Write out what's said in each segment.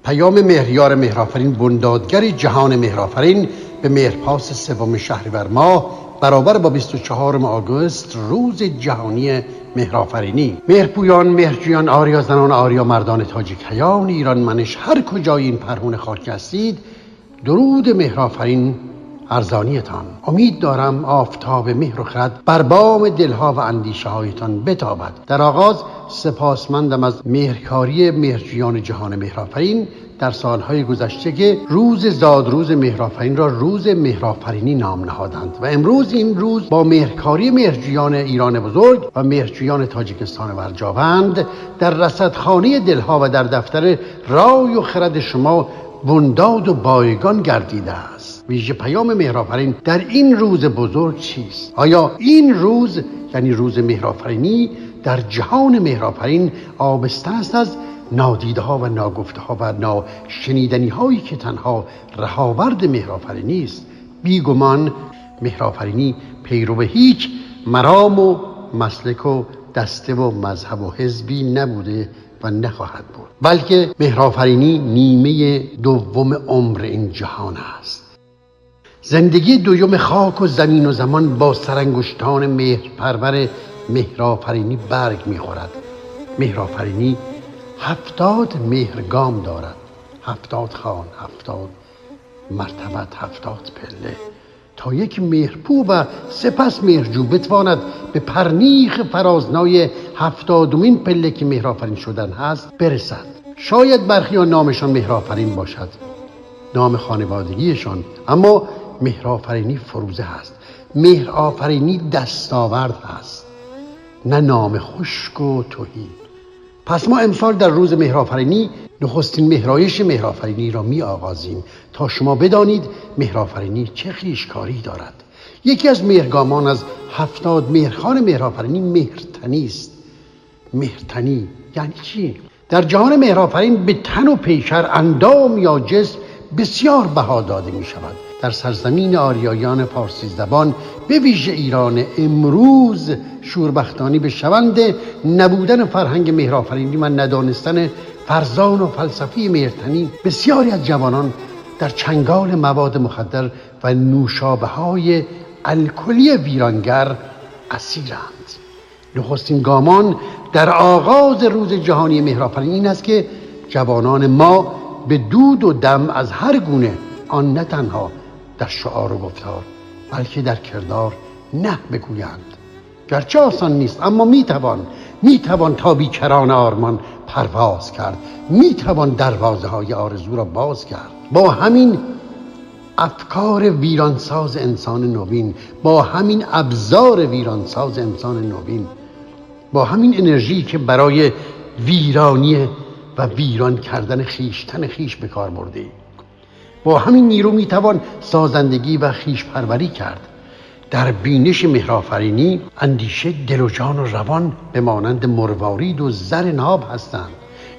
پیام مهریار مهرآفرین، بندادگر جهان مهرآفرین، به مهرپاس سوم شهریور ماه برابر با 24 آگوست، روز جهانی مهرآفرینی. مهرپویان، مهرجویان، آریا زنان، آریا مردان، تاجیک حیان، ایران منش، هر کجای این پرهون خاک هستید، درود مهرآفرین ارزانیتان. امید دارم آفتاب مهر و خرد بر بام دلها و اندیشه هایتان بتابد. در آغاز سپاسمندم از مهرکاری مهرجویان جهان مهرآفرین در سالهای گذشته که روز زادروز مهرآفرین را روز مهرآفرینی نام نهادند و امروز این روز با مهرکاری مهرجویان ایران بزرگ و مهرجویان تاجیکستان ورجاوند در رصدخانه دلها و در دفتر رای و خرد شما بنداد و بایگان گردیده است. ویژه پیام مهرآفرین در این روز بزرگ چیست؟ آیا این روز، یعنی روز مهرآفرینی، در جهان مهرآفرین آبستن است از نادیده ها و ناگفته ها و ناشنیدنی هایی که تنها رهاورد مهرآفرینی است؟ بیگمان مهرآفرینی پیرو هیچ مرام و مسلک و دسته و مذهب و حزبی نبوده و نخواهد بود، بلکه مهرآفرینی نیمه دوم عمر این جهان است. زندگی دوم خاک و زمین و زمان با سرانگشتان مهرپرور مهرآفرینی برگ میخورد. مهرآفرینی 70 مهرگام دارد، 70 خان، 70 مرتبت، 70 پله، تا یک مهرپو و سپس مهرجو بتواند به پرنیخ فرازنای 70مین پله که مهرآفرین شدن هست برسد. شاید برخی ها نامشان مهرآفرین باشد، نام خانوادگیشان، اما مهرآفرینی فروزه هست. مهرآفرینی دستاورد هست، نه نام خشک و تهی. پس ما امسال در روز مهرآفرینی نخستین مهرایش مهرآفرینی را می آغازیم تا شما بدانید مهرآفرینی چه خویشکاری دارد. یکی از مهرگامان از 70 مهرخان مهرآفرینی مهرتنی است. مهرتنی یعنی چی؟ در جهان مهرآفرین به تن و پیکر، اندام یا جسم بسیار بها داده می شود. در سرزمین آریایان فارسی زبان، به ویژه ایران امروز، شوربختانی به شوند نبودن فرهنگ مهرآفرینی و ندانستن فرزان و فلسفه مهرتنی، بسیاری از جوانان در چنگال مواد مخدر و نوشابه های الکلی ویرانگر اسیرند. نخستین گامان در آغاز روز جهانی مهرآفرین این است که جوانان ما به دود و دم از هر گونه آن نه تنها در شعار و گفتار بلکه در کردار نه بگویند. گرچه آسان نیست، اما میتوان تا بیکران آرمان پرواز کرد، میتوان دروازه های آرزو را باز کرد. با همین افکار ویرانساز انسان نوین، با همین ابزار ویرانساز انسان نوین، با همین انرژی که برای ویرانی و ویران کردن خیشتن خیش به کار برده، با همین نیرو میتوان سازندگی و خیش پروری کرد. در بینش مهرآفرینی اندیشه، دل و جان و روان به مانند مروارید و زر ناب هستند.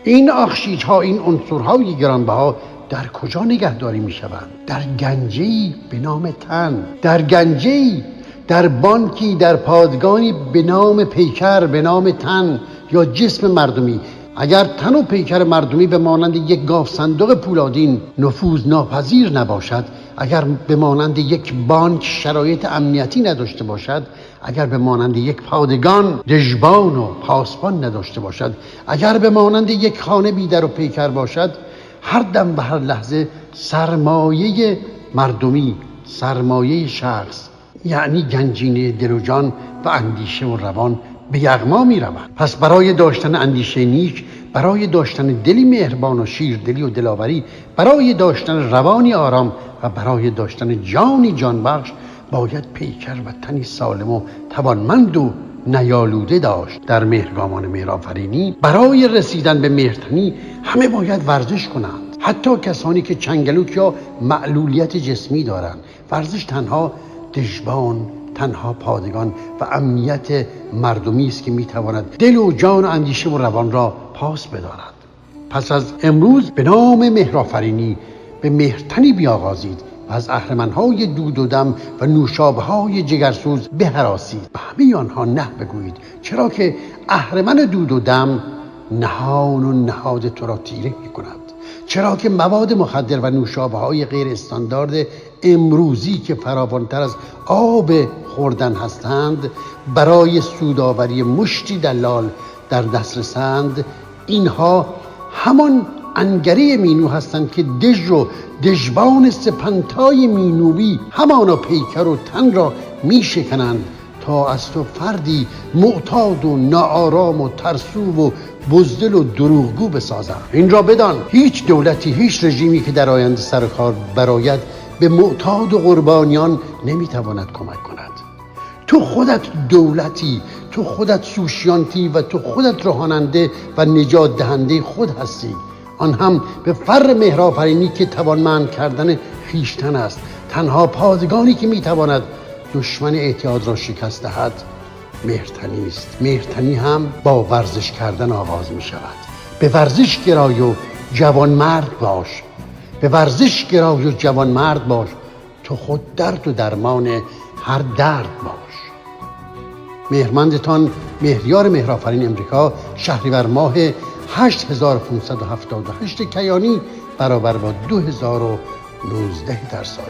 این آخشیج‌ها، این عنصرهای گرانبها در کجا نگهداری میشوند؟ در گنجه‌ای به نام تن، در گنجه‌ای، در بانکی، در پادگانی به نام پیکر، به نام تن یا جسم مردمی. اگر تن و پیکر مردمی به مانند یک گاو صندوق پولادین نفوذ ناپذیر نباشد، اگر به مانند یک بانک شرایط امنیتی نداشته باشد، اگر به مانند یک پادگان دژبان و پاسبان نداشته باشد، اگر به مانند یک خانه بی در و پیکر باشد، هر دم و هر لحظه سرمایه مردمی، سرمایه شخص، یعنی گنجینه دل و جان و اندیشه و روان به یغما می رود. پس برای داشتن اندیشه نیک، برای داشتن دلی مهربان و شیردلی و دلاوری، برای داشتن روانی آرام و برای داشتن جانی جانبخش، باید پیکر و تنی سالم و توانمند و نیالوده داشت. در مهرگامان مهرآفرینی برای رسیدن به مهرتنی همه باید ورزش کنند، حتی کسانی که چنگلوک یا معلولیت جسمی دارند. ورزش تنها دژبان، تنها پادگان و امنیت مردمی است که میتواند دل و جان و اندیشه و روان را پاس بدارد. پس از امروز به نام مهرآفرینی به مهرتنی بیاغازید و از اهرمن‌های دود و دم و نوشابه‌های جگرسوز بهراسید. به همه آنها نه بگویید، چرا که اهرمن دود و دم نهان و نهاد تو را تیره می‌کند. چرا که مواد مخدر و نوشابه‌های غیر استاندارد امروزی که فراوانتر از آب خوردن هستند برای سودآوری مشتی دلال در دسترسند. اینها همان انگره مینو هستند که دژ و دژبان سپنتای مینویی همانا پیکر و تن را میشکنند تا از تو فردی معتاد و ناآرام و ترسو و بزدل و دروغگو بسازند. این را بدان هیچ دولتی، هیچ رژیمی که در آینده سر کار براید به معتاد و قربانیان نمیتواند کمک کند. تو خودت دولتی، تو خودت سوشیانتی و تو خودت رهاننده و نجات دهنده خود هستی، آن هم به فر مهرآفرینی که توانمند کردن خویشتن است. تنها پادگانی که میتواند دشمن اعتیاد را شکست دهد مهرتنی است. مهرتنی هم با ورزش کردن آغاز می شود. به ورزش گرای و جوانمرد باش، به ورزش گرای و جوانمرد باش، تو خود درد و درمان هر درد باش. مهرمندتان مهریار مهرآفرین، امریکا، شهریور ماه 8578 کیانی برابر با 2019 در سایه.